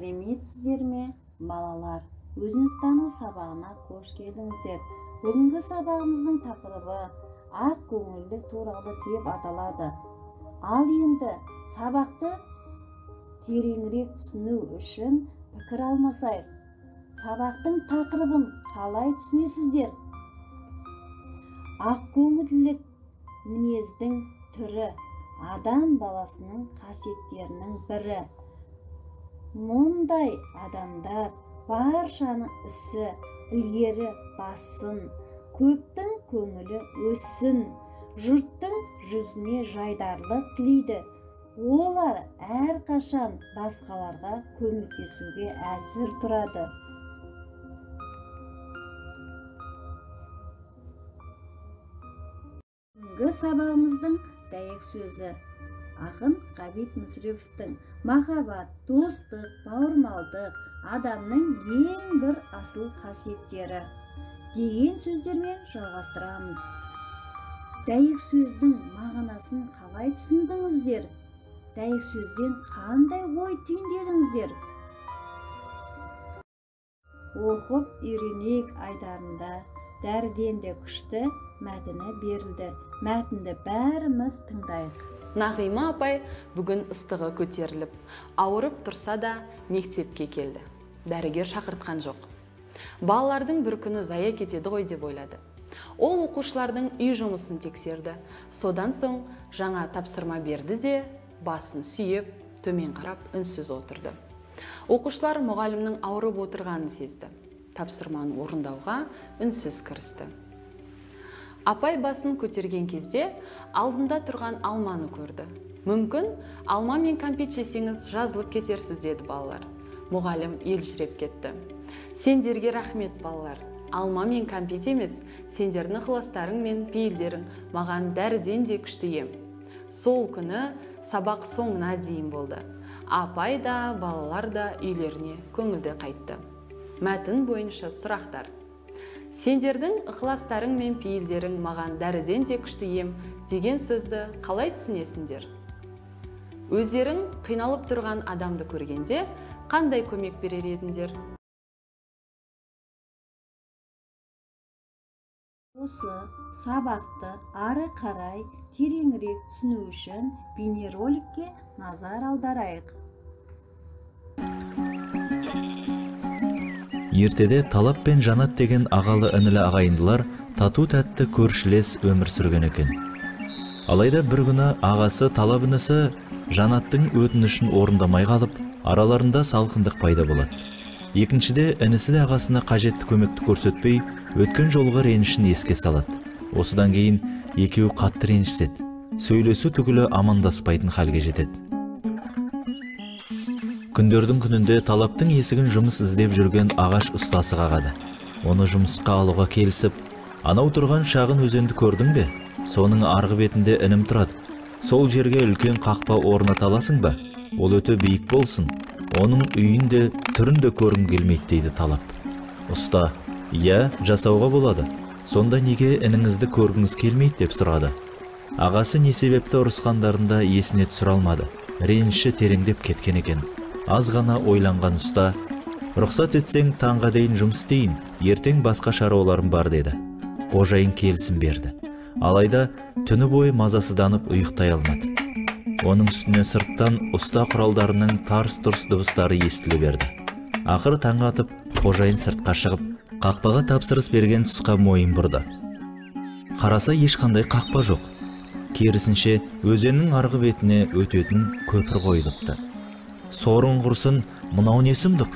Сәлеметсіздер ме, балалар? Өзіңіз тану сабағына қош келдіңіздер. Бүгінгі сабағымыздың тақырыбы ақ көңілділік туралы деп аталады. Ал енді сабақты тереңірек түсіну үшін пікір алмасайық. Сабақтың тақырыбын қалай түсінесіздер? Ақ көңілділік мінездің түрі, адам баласының қасиеттерінің бірі. Мұндай адамдар баршаның ісі ілгері бассын, көптің көңілі өссін, жұрттың жүзіне жайдарлық тілейді. Олар әрқашан басқаларға көмектесуге әзір тұрады. Бүгінгі сабағымыздың дәйек сөзі ақын Ғабит Мүсіреповтің махаббат, достық, бауырмалдық адамның ең бір асыл қасиеттері деген сөздермен жалғастырамыз. Дәйек сөздің мағынасын қалай түсіндіңіздер? Дәйек сөзден қандай ой түйіндедіңіздер? Оқып үйренейік айдарында дәріден де күшті мәтіні берілді. Мәтінді бәріміз тыңдайық. Нағима апай бүгін ыстығы көтеріліп, ауырып тұрса да мектепке келді. Дәрігер шақыртқан жоқ. Балалардың бір күні зая кетеді ғой деп ойлады. Ол оқушылардың үй жұмысын тексерді. Содан соң жаңа тапсырма берді де, басын сүйеп, төмен қарап үнсіз отырды. Оқушылар мұғалімнің ауырып отырғанын сезді. Тапсырманы орындауға үнсіз кірісті. Апай басын көтерген кезде алдында тұрған алманы көрді. Мүмкін, алма мен кәмпит жесеңіз жазылып кетерсіз, деді балалар. Мұғалім елжіреп кетті. Сендерге рахмет, балалар. Алма мен кәмпит емес, сендердің ықыластарың мен пейілдерің маған дәріден де күшті ем. Сол күні сабақ соңына дейін болды. Апай да, балалар да үйлеріне көңілді қайтты. Мәтін бойынша сұрақтар. Сендердің ықыластарың мен пейілдерің маған дәріден де күшті ем деген сөзді қалай түсінесіңдер? Өздерің қиналып тұрған адамды көргенде қандай көмек берер едіңдер? Осы сабақты ары қарай тереңірек түсіну үшін бейнероликке назар аударайық. Ертеде Талап пен Жанат деген ағалы інілі ағайындылар тату-тәтті көршілес өмір сүрген екен. Алайда бір күні ағасы Талап інісі Жанаттың өтінішін орындамай қалып, араларында салқындық пайда болады. Екіншіде інісі де ағасына қажетті көмекті көрсетпей, өткен жолғы ренішін еске салады. Осыдан кейін екеуі қатты ренжіседі. Сөйлесу түгілі амандаспайтын халге жетеді. Күндердің күнінде Талаптың есігін жұмыс іздеп жүрген ағаш ұстасы қағады. Оны жұмысқа алуға келісіп, анау тұрған шағын өзенді көрдің бе? Соның арғы бетінде інім тұрады. Сол жерге үлкен қақпа орната аласың ба? Ол өте биік болсын. Оның үйін де, түрін де көргім келмейді, дейді Талап. Ұста, иә, жасауға болады. Сонда неге ініңізді көргіңіз келмейді, деп сұрады. Ағасы не себепті ұрысқандарында есіне түсіре алмады. Реніші тереңдеп кеткен екен. Аз ғана ойланған ұста, рұқсат етсең таңға дейін жұмыс істейін, ертең басқа шаруаларым бар, деді. Қожайын келісім берді. Алайда түні бойы мазасызданып ұйықтай алмады. Оның үстіне сырттан ұста құралдарының тарс-тұрс дыбыстары естіле берді. Ақыры таң атып, қожайын сыртқа шығып, қақпаға тапсырыс берген тұсқа мойын бұрды. Қараса ешқандай қақпа жоқ. Керісінше, өзеннің арғы бетіне өтетін көпір қойылыпты. Сорың құрсын, мынау не сұмдық?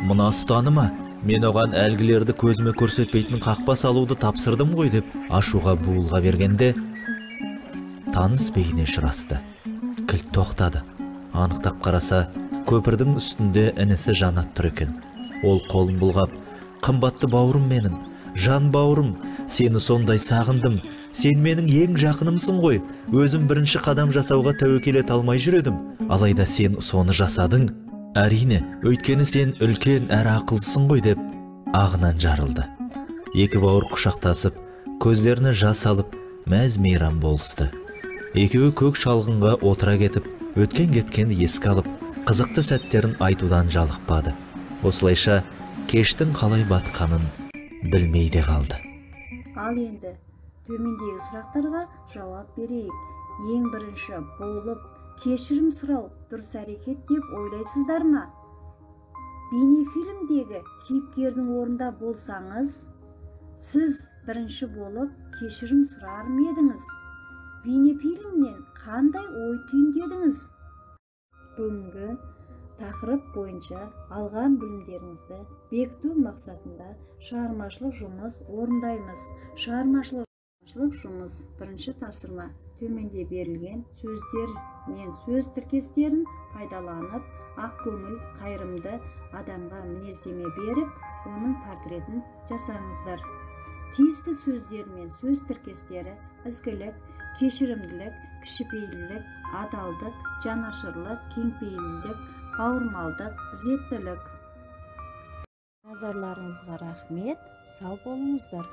Мына ұстаны ма? Мен оған әлгілерді көзіме көрсетпейтін қақпа салуды тапсырдым ғой, деп ашуға буылға бергенде таныс бейне ұшырасты. Кілт тоқтады. Анықтап қараса, көпірдің үстінде інісі Жанат тұр екен. Ол қолын бұлғап, қымбатты бауырым менің, жан бауырым, сені сондай сағындым. Сен менің ең жақынымсың ғой. Өзім бірінші қадам жасауға тәуекел ете алмай жүр едім. Алайда сен соны жасадың. Әрине, өйткені сен үлкен әрі ақылсың ғой, деп ағынан жарылды. Екі бауыр құшақтасып, көздеріне жас алып, мәз мейрам болысты. Екеуі көк шалғынға отыра кетіп, өткен кеткенді еске алып, Қызықты сәттерін айтудан жалықпады. Осылайша кештің қалай батқанын білмей де қалды. Ал енді төмендегі сұрақтарға жауап берейік. Ең бірінші болып, кешірім сұрау дұрыс әрекет деп ойлайсыздар ма? Бейнефильмдегі кейіпкердің орнында болсаңыз, сіз бірінші болып кешірім сұрар ма едіңіз? Бейнефильмнен қандай ой түйіндедіңіз? Бүгінгі тақырып бойынша алған білімдеріңізді бекіту мақсатында шығармашылық жұмыс орындаймыз. Шығармашылық жұмыс. Бірінші тапсырма: төменде берілген сөздер мен сөз тіркестерін пайдаланып, ақкөңіл, қайырымды адамға мінездеме беріп, оның портретін жасаңыздар. Тиісті сөздер мен сөз тіркестері: ізгілік, кешірімділік, кішіпейілділік, адалдық, жанашырлық, кеңпейілділік, бауырмалдық, ізеттілік. Назарларыңызға рахмет, сау болыңыздар.